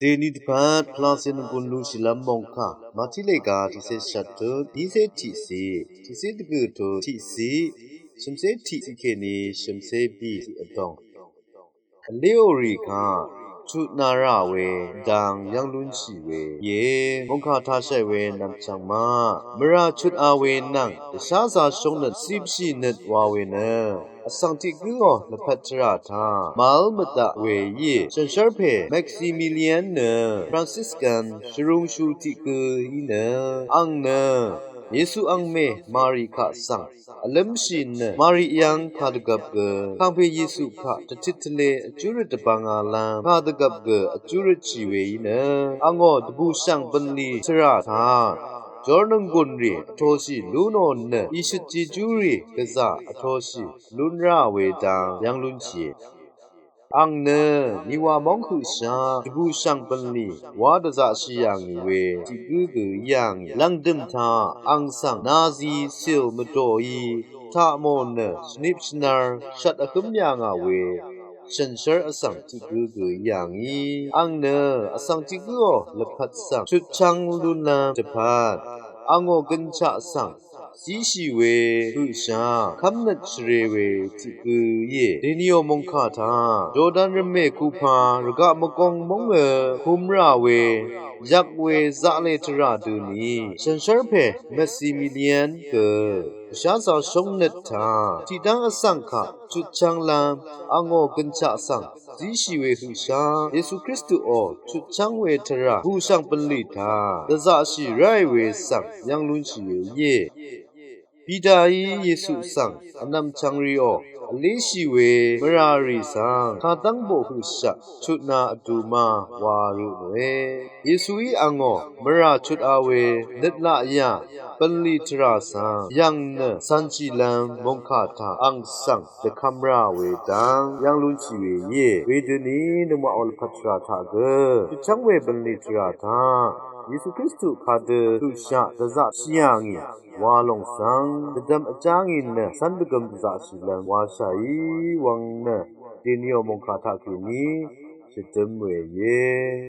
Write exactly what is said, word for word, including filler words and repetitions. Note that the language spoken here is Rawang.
Dèní dvpvt pvlacè nvgùn lúshìlv́m mòngkà Màtí lèga tiqcé shvt tut nícé tiqcé, tiqcé dvgø̀ tut tiqcé, shv̀mcé tiqcé kèní shv̀mcé bì tiq vdòng. Vléò rì kaq chutna rà we dang yv́ng lúnshì we íe. Mòngkà tashàì we nvmchvng ma mvrà chutā we nvng dvsházā shóngnøt cipshì nøt wa we nø vsvng tiq gǿò lvpat tvrà taq màv́l mvdaq we íe. Shànshér pè Maximilian nø Franciscan shvrūngshú tiq gǿ í nø ang nø Yesu angmè Mari kaq svng vlǿmshì nø Mari yv́ng kadvgvp gø kàngpè Yesu kaq dvtit tvlē vjúrøt dvbvngalv́m kadvgvp gø vjúrøtshì we í nø angò dvbùshv̀ng bv̀nlì tvrà taq jórnøng gùnrì vtoshì lú nò nø ìshøt jejúrì gvzà vtoshì lún rà we dang yv́ng lúnshìe. Ang nø nìwà móng høqshá dvbùshv̀ng bv̀nlì wá dvzaqshì yà ngì we tiq gǿ gø í yà ngì. Lv̀ngdø̀m taq ang svng nazi sil mvdòí taq mò nø shvnip shvnar shvt vhǿm yà ngà we shànshér vsvng tiq gǿ gø í yà ngì. Ang nø vsvng tiq gǿò lvpat svng chutchv́ng lúnlv́m dvpvt angò gønshaq svng zíshì we høqshá kv́mnøt shvre we tiq gǿ íe. Dèníò mòngkà taq Jordan rvmè kupa rvgaq mvgong móng ø hum rà we yvk we zaqlè tvrà dø ni shànshér pè Maximilian gø dvsházā shóngnøt taq tiqdv́ng vsvng kaq chutchv́nglv́m angò gønshaq svng zíshì we høqshá Yesu Kristuò chutchv́ng we tvrà bùshv̀ng bv̀nlì taq dvzaqshì ráì we svng yv́ng lúnshì we íe. Pitaí Yesu svng vnvm chvngrìò vléshì we mvrà rì svng kadv́ng boq høqshaq chutna vdu ma wa rø nòe. Yesuí angò mvrà chutā we nøt laq yà bv̀nlì tvrà svng yv̀ng nø cv̀nshìlv́m mòngkà taq ang svng dvkvm rà we dang yv́ng lúnshì we íe. Wedøni nøngmaqò lvpat tvrà taq gø chutchv́ng we bv̀nlì tvrà taq Yesu Kristu kadø høqshaq dvzaqshì yà ngì wa lòng svng dvdvm vjá ngì nø cv́n dvgøm dvzaqshìlv́m washàí wvng nø dèníò mòngkà taqkèní shvdøm we íe.